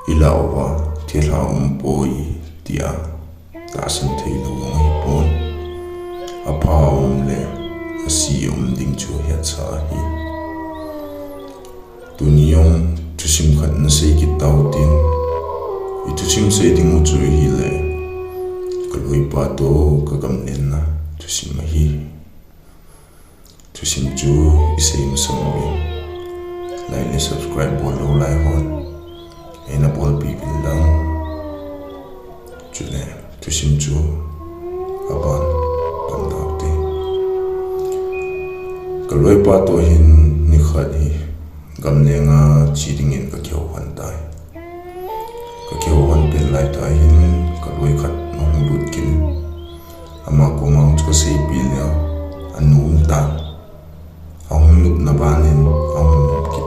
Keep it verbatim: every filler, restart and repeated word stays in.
Ilah uva thilha umpoi tia tahsan theilou jong ahipon. Apha um le asi um ding chu hetsa ahi. Tuni jong thusim khat nasei kit tautin, ithusim sei ding u chu ahile, kaloipa toh kagamlenna thusim ahi. Thusim chu isei masang uvin, like le subscribe bollou lai hon eina bolpeh uvin lang. Chule thusim chu aban pan taute. Kaloipa toh hin nikhat hi gamlenga che dingin kakihou lhon tai. Kakihou lhon pet laitah hin kaloi khat ahung lut kit in, ama koma chu kaseipeh leh, anu umtan, ahung nopna banin ahung nop kit.